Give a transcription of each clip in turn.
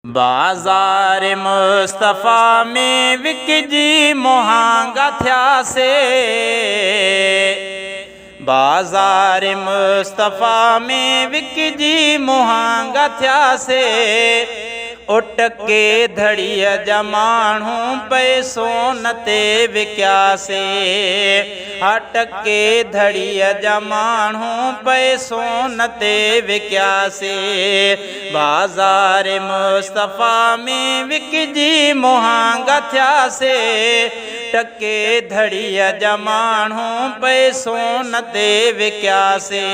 بازار مصطفيٰ ۾ وڪجي مهانگا ٿياسي بازار مصطفيٰ ۾ وڪجي مهانگا ٿياسي اٽڪي ڌڙيء جا ماڻهو پئي سون تي وڪياسي ها ٽڪي ڌڙيء جا ماڻهو پئي سون تي وڪياسي بازار مصطفيٰ ۾ وڪجي مهانگا ٿياسي، ٽڪي ڌڙيء جا ماڻهو پئي سون تي وڪياسي.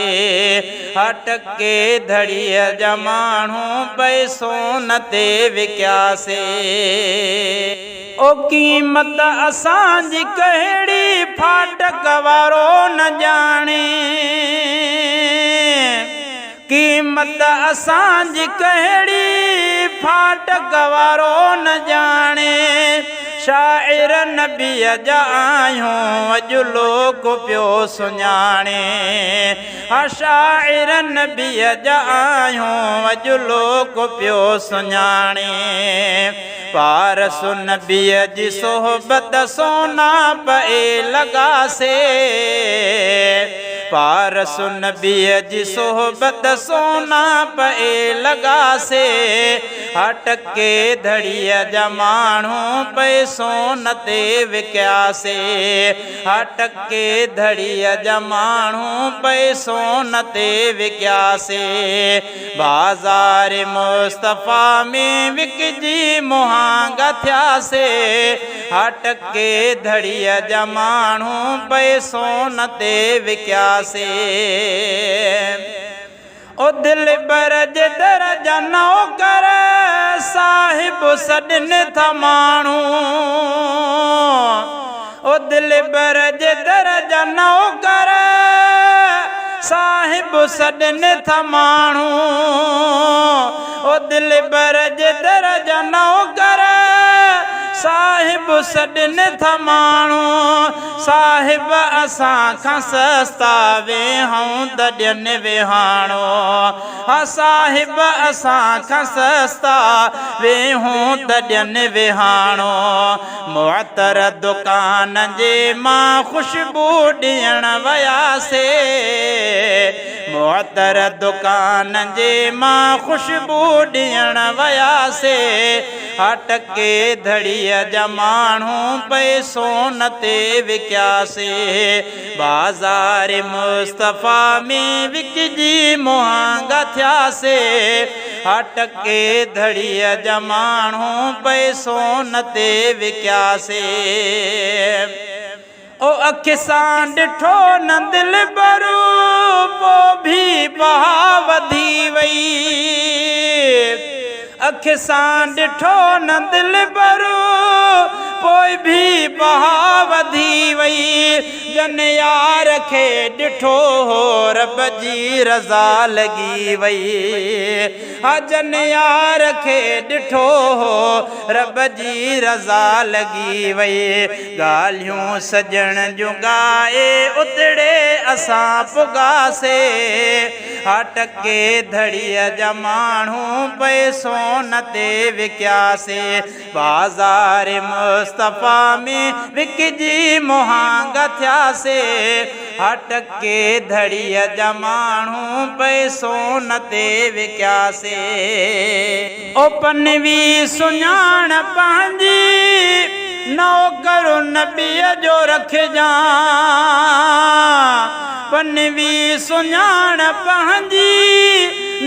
ها ٽڪي ڌڙيء جا ماڻهو پئي سون تي وڪياسي. او قيمت اسان جي ڪهڙي ڦاٽڪ وارو نه ڄاڻي. قيمت اسان جي ڪهڙي، ڦاٽڪ وارو نه ڄاڻي. شاعر نبيء جا آهيون، اڄ لوڪ پيو سڃاڻي. ها شاعر نبيء جا آهيون، اڄ لوڪ پيو سڃاڻي. پارس نبيء جي صحبت سونا پئي لڳاسي. پارس نبيء جي صحبت سونا پئي لڳاسي. ها ٽڪي ڌڙيء جا ماڻهو پئي سون تي وڪياسي. ها ٽڪي ڌڙيء جا ماڻهو پئي سون تي وڪياسي. بازار مصطفيٰ ۾ وڪجي مهانگا ٿياسي، ها ٽڪي ڌڙيء جا ماڻهو پئي سون تي وڪياسي. او دلبر جي در جا نوڪر، صاحب سڏن ٿا ماڻهو. او دلبر جي در جا نوڪر، صاحب سڏن ٿا ماڻهو. او دلبر جي در جا نوڪر، صاحب سڏن ٿا ماڻهو. صاحب اسان کان سستا ويهون ته ڏين ويهاڻو. ها صاحب اسان کان سستا ويهون ته ڏين ويهاڻو. معطر دڪان جي مان خوشبو ڏيڻ وياسي معطر دڪان جي مان خوشبو ڏيڻ وياسي ها ٽڪي ڌڙيء جا ماڻهو پئي سون تي وڪياسي بازار مصطفيٰ ۾ وڪجي مهانگا ٿياسي. ها ٽڪي ڌڙيء جا ماڻهو پئي سون تي وڪياسي. او اک سان ڏٺو نه دلبر پو ڀي بها وڌي وئي. اک سان ڏٺو نه دلبر پوء ڀي بها وڌي وئي. جن يار کي ڏٺو هو رب جي رضا لڳي وئي. ها جن يار کي ڏٺو هو رب جي رضا لڳي وئي. ڳالهيون سڄڻ جون ڳائي اتڙي اسان پڳاسي. ها ٽڪي ڌڙيء جا ماڻهو پئي سون تي وڪياسي. بازار مصطفيٰ ۾ وڪجي مهانگا ٿياسي. ها ٽڪي ڌڙيء جا ماڻهو پئي سون تي وڪياسي. او پنوي سڃاڻ پنهنجي، نوڪر نبيء جو رکجان. پنوي سڃاڻ پنهنجي،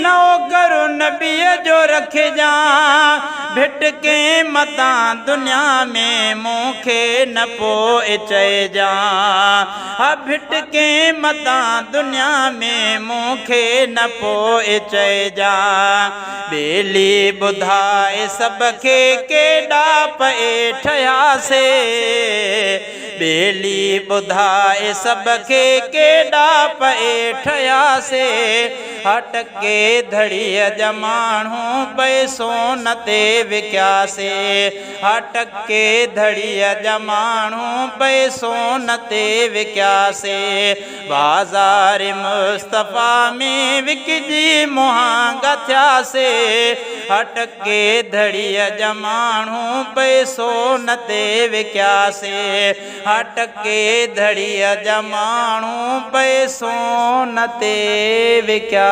نوڪر نبيء جو رکجان. ڀٽڪين متان دنيا ۾، مون کي نه پوء چئجان. ها ڀٽڪين متان دنيا ۾، مون کي نه پوء چئجان. ٻيلي ٻڌائي سڀ کي، ڪيڏا پئي ٺهياسي. ٻيلي ٻڌائي سڀ کي ڪيڏا پئي ٺهياسي. ها ٽڪي ڌڙيء جا ماڻهو پئي سون تي وڪياسي. ها ٽڪي ڌڙيء جا ماڻهو پئي سون تي وڪياسي. بازار مصطفيٰ ۾ وڪجي مهانگا ٿياسي. ها ٽڪي ڌڙيء جا ماڻهو پئي سون تي وڪياسي. ها ٽڪي ڌڙيء جا ماڻهو پئي سون تي وڪياسي.